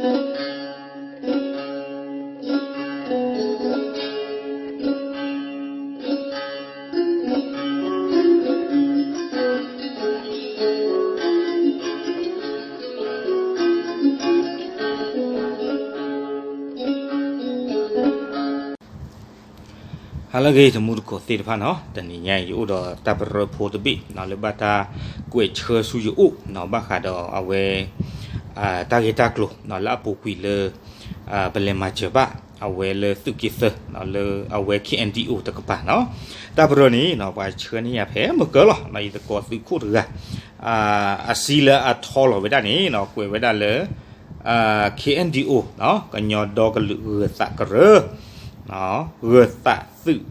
ဟါလၢအဂ့ၤ တံၤသကိးသ့ၣ်တဖၣ်နီၤ, တနံၤညါအံၤ ယအိၣ်ဒီးတၢ်ပရၢဖိတဘ့ၣ်နီၤ လၢဘၣ်တၢ်ကွဲးဆှၢဆူယအိၣ်နီၤ ဘၣ်ဃးဒီးအဝဲ တၢ်ဂ့ၢ်တၢ်ကျိၤနီၤ လၢအပူၤကွံာ်လၢ ပလဲၤမၤစၢၤဘၣ် အဝဲလၢသုးက့သၢနီၤ လၢအဝဲ K N D O တကပၤနီၤ. တၢ်ပရၢန့ၣ်နီၤ ပှၤဆှၢန့ၢ်ယၤဖဲမုၢ်ကၢလီၤနီၤ, ယသကိးသုးခိၣ်တဂၤ အစံးလၢအထီလီၤဝဲဒၣ်န့ၣ်နီၤ ကွဲးဝဲဒၣ်လၢ K N D O နီၤ ကညီဒီကလုာ်ဂၢၤသးကရၢ ဂၢၤသးသုး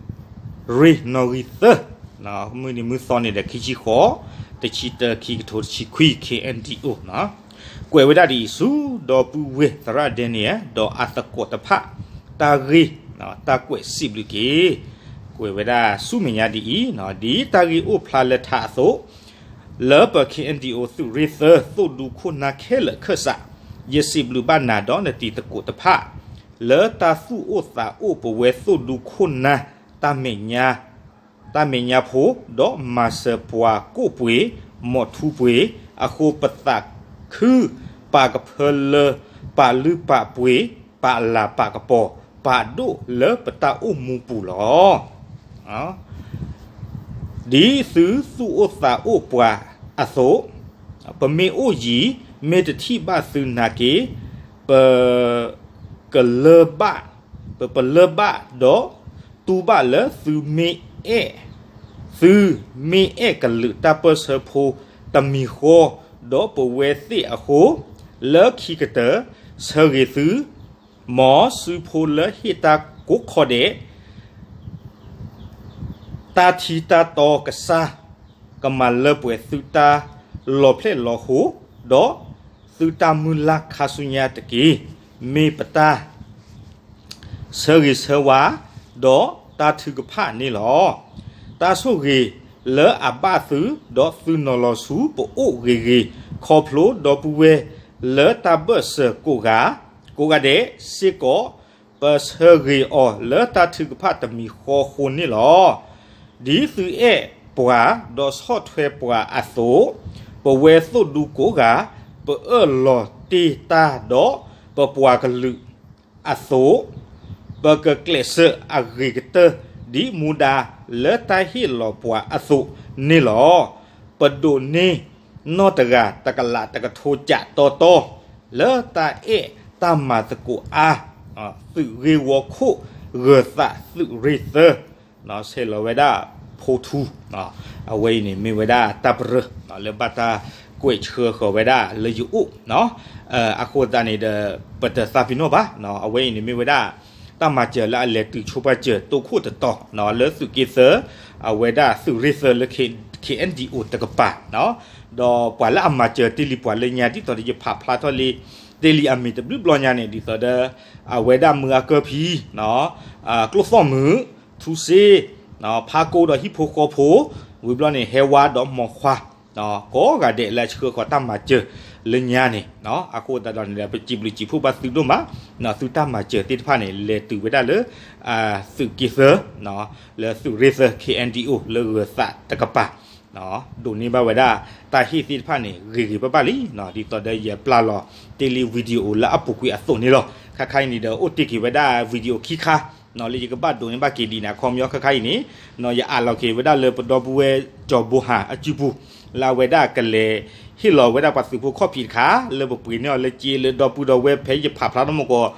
ရ့ၣ်နီၣ်ဂံၢ်သၢ မုၢ်နံၤမုၢ်သီန့ၣ်ဒီး ခံဆံဃိး တဆံတၢ ခံကထိတဆံခွံ K N D O နီၤ ကွဲးဝဲဒၣ်ဒ်အံၤ ဆူဒီပုၢ်ဝဲၢ်သရၣ်ဒဲန့ၣ် ဒီးအသကိးတဖၣ် တၢ်ဂ့ၢ် တၢ်ကွဲးစံးဘျုးက့ၤ ကွဲးဝဲဒၣ်ဆူမဲာ်ညါဒ်အံၤနီၤ, ဒ်တၢ်ဂ့ၢ်အိၣ်ဖျါလၢထးအသိး လၢပ K N D O သုးရ့ၣ်သၢ သိၣ်ဒူခိၣ်နၢ်ခဲလၢာ်ခၢၣ်စး, ယစံးဘျုးဘၣ်နၤဒီးနတံၤသကိးတဖၣ် လၢတၢ်သူၣ်အိၣ်သးအိၣ်ပဝဲသိၣ်ဒူခိၣ်နၢ် တၢ်မဲာ်ညါ တၢ်မဲာ်ညါဖိ ဒီးမၤစၢၤပှၤကိးပှ့ၤ မီၤထူပှ့ၤ အဃိပသးခု ပာ်ကဖၢလၢ ပာ်လုၢ်ပာ်ပှ့ၤ ပာ်လၤပာ်ကပီၤ ပာ်ဒိၣ်လၢပတၢ်အိၣ်မူပူၤလီၤ. ဒ်သုသူၣ်အိၣ်သးအိၣ်ပှၤအသိး, ပမ့ၢ်အိၣ်ယံၤ မ့ၢ်တထံၣ်ဘၣ်သုနာ်က့, ပ ကလၢဘၣ်, ပပလၢဘၣ်ဒီး တူၢ်ဘၣ်လၢသုမ့ၢ်အဲၣ်, သုမ့ၢ်အဲၣ်ကလုာ်တၢ်ပၢၢ်ဆၢဖိတမံၤဃီ, ဒီးပဝဲသ့ၣ်အဃိ, လၢခံကတၢၢ် ဆၢဂ့ၤသု, မ်စုဖိလၢဟ့ၣ်တၢ်ကိးခီဒဲး တၢ်ထံတၢ်တီကစၢ် ကမၤလၢပှဲၤသုတၢ်လီၤဖျဲၣ်လီၤဟိ ဒီးသုတၢ်မုၢ်လၢ်ခါဆူညါတက့ၢ်. မ့ၢ်ပတၢ်ဆၢဂ့ၤဆၢဝါ ဒီးတၢ်ထုကဖၣ်န့ၣ်လီၤ. တၢ်ဆိၣ်ဂ့ၤလၢအဘၣ်သု ဒီးသုနီၤလီၤဆူပအိၣ်ဂ့ၤဂ့ၤ ခီဖျိဒီပုၢ်ဝဲၢ်လၢတၢ်ဘၢၣ်စၢၤကိးဂၤ, ကိးဂၤဒဲးစ့ၢ်ကီး ပဆၢဂ့ၤအီၤလၢတၢ်ထုကဖၣ်တမံၤဃီအဃိန့ၣ်လီၤ. ဒ်သုအဲၣ်ပှၤ ဒီးဆီၣ်ထွဲပှၤအသိး, ပဝဲသိၣ်ဒူကိးဂၤ ပအၢၣ်လီၤတ့ၢ်တၢ်ဒီးပပှၤကလုာ်အသိး, ပကကျဲးစၢးအဂ့ၤကတၢၢ် ဒ်မူဒါလၢတၢ်ဟ့ၣ်လီၤပှၤအသိးန့ၣ်လီၤ. ပဒိးန့ၢ်နီၢ်တဂၤတကလးတကထိကးတီတီ လၢတၢ်အဲၣ်တၢ်မၤသကိးအါ, သုးဂ့ၢ်ဝီခိၣ် ဂၢၤသးသုးရ့ၣ်သၢ ဆဲးလီၤဝဲဒၣ်ဖိထူ, အဝဲအံၤန့ၣ်မ့ၢ်ဝဲဒၣ်တၢ်ပရၢ လၢဘၣ်တၢ်ကွဲးဆှၢဃီၤဝဲဒၣ်လၢယအိၣ်, အဃိသတးန့ၣ်ဒီး ပတသးပ့ၤနီၣ်ဘၣ်, အဝဲအံၤန့ၣ်မ့ၢ်ဝဲဒၣ် တၢ်မၤစၢၤလၢအလဲၤတုၤဆိပာ်စၢၤတိခိၣ်တတီၤ လၢသုးက့သၢ အဝဲဒၣ်သုးရ့ၣ်သၢလၢ K N D O တကပၤ, ဒီးပှၤလၢအမၤစၢၤတ့ၢ်လံပှၤလၢညါ ဒ်သိးဒီးယဖးဖျါထီၣ်လံ တ့ၢ်လံအမံၤတဘျုးဘျီညါန့ၣ် ဒ်သိးဒီး အဝဲဒၣ်မုၢ်အကၢၢ်ဖံ ကျိၣ်သီၣ်မုၣ် ထူစ့ ဖါကိဒီးဟံၣ်ဖိဃီဖိ, ဝံၤဘျီန့ၣ် ဟဲဝါဒီးမိၢ်ခွါ, ကိးဂၤဒဲးလၢအဆှၢဃီၤတၢ်မၤစၢၤလၢညါန့ၣ်, အဃိသတးဒီးန့ၣ်ဒီး ပစံးဘျုးစံးဖှိၣ်ဘၣ်သုဒိၣ်မး, သုတၢ်မၤစၢၤသ့ၣ်တဖၣ်န့ၣ် လဲၤတုၤဝဲဒၣ်လၢ သုးက့သၢ လၢသုးရ့ၣ်သၢ K N D O လၢဂၢၤသးတကပၤ ဒိးန့ၢ်ဘၣ်ဝဲဒၣ် တၢ်ဟ့ၣ်သ့ၣ်တဖၣ်န့ၣ် ဂ့ၤဂ့ၤဘၣ်ဘၣ်လံ, ဒ်သိးဒီးယပျၢ်လီၤတ့ၢ်လံ video လၢအပူၤကွံာ်အသိးန့ၣ်လီၤ. ခါခါအံၤန့ၣ်ဒီး အိၣ်တ့ၢ်က့ၤဝဲဒၣ် video ခံခါ လၢယကဘၣ်ဒိးန့ၢ်ဘၣ်က့ၤဒ်န့ၣ် အခီပညီခါခါအံၤန့ၣ် ယအးလီၤက့ၤဝဲဒၣ်လၢပဒီပုၢ်ဝဲၢ်ကၠီၤဘိဟၣ်အစုပူၤ လၢအဝဲဒၣ်ကလဲၤဟ့ၣ်လီၤဝဲဒၣ်ပှၤသုးဖိခီၣ်ဖံးတခါ လၢပပှ့ၤန့ၢ်အီၤလၢက့လၢဒီပုၢ်ဒီဝဲၢ် ဖဲယဖးဖျါထီၣ်မ့ၢ်ကီး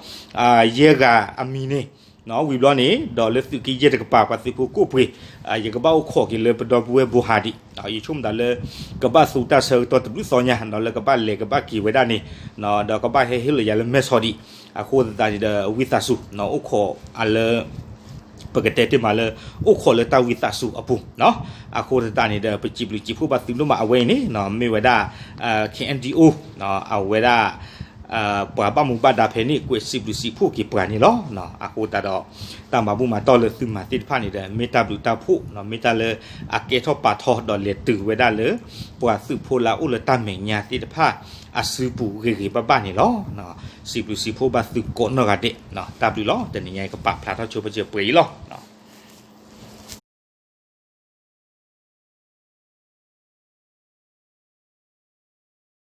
ယဲၢ်ဂၤအမံၤန့ၣ် ဝံၤဘျီန့ၣ် ဒီးလၢသုးက့ယဲၢ်တကပၤ ပှၤသုးဖိကိးပှ့ၤ ယကဘၣ်အိၣ်ခိးက့ၤလၢပဒီပုၢ်ဝဲၢ်ဘိဟၣ်ဒံး, ယဆိကမိၣ်သးလၢ ကဘၣ်သူတၢ်ဆၢကတီၢ်တဘျုးသီညါ ဒီးလၢကဘၣ်လဲၤကဘၣ်က့ၤဝဲဒၣ်န့ၣ်, ဒီးကဘၣ်ဟဲဟ့ၣ်လီၤယၤလၢမဲဆီးဒံး, အဃိသတးန့ၣ်ဒီး ဝံသးစူၤ အိၣ်ခိးအလၢ ပကတဲတ့ၢ်မးလၢ အိၣ်ခိးလၢတၢ်ဝံသးစူၤအပူၤ, အဃိသတးန့ၣ်ဒီး ပစံးဘျုးစံးဖှိၣ်ဘၣ်သုဒိၣ်မး အဝဲအံၤန့ၣ် မ့ၢ်ဝဲဒၣ် K N D O အဝဲဒၣ် ပှၤဘၣ်မူဘၣ်ဒါဖဲန့ၣ် ကွဲးစံးဘျုးစံးဖှိၣ်က့ၤပှၤန့ၣ်လီၤ. အဃိသတးဒီး တၢ်မၤဘူၣ်မၤတီၢ်လၢသုမၤသ့ၣ်တဖၣ်န့ၣ်ဒီး မ့ၢ်တၢ်ဘျုးတၢ်ဖှိၣ်, မ့ၢ်တၢ်လၢအကဲထီၣ်ပာ်ထီၣ်ဒီးလဲၤတုၤဝဲဒၣ်လၢ ပှၤသုးဖိလၢအအိၣ်လၢတၢ်မဲာ်ညါသ့ၣ်တဖၣ် အစုပူၤဂ့ၤဂ့ၤဘၣ်ဘၣ်န့ၣ်လီၤ. စံးဘျုးစံးဖှိၣ်ဘၣ်သုကိးနီၢ်ဂၤဒဲး, တၢ်ဘျုးလီၤ. တနံၤညါအံၤကပာ်ဖျါထီၣ်ဆိပာ်စၢၤပှဲၤအံၤလီၤ.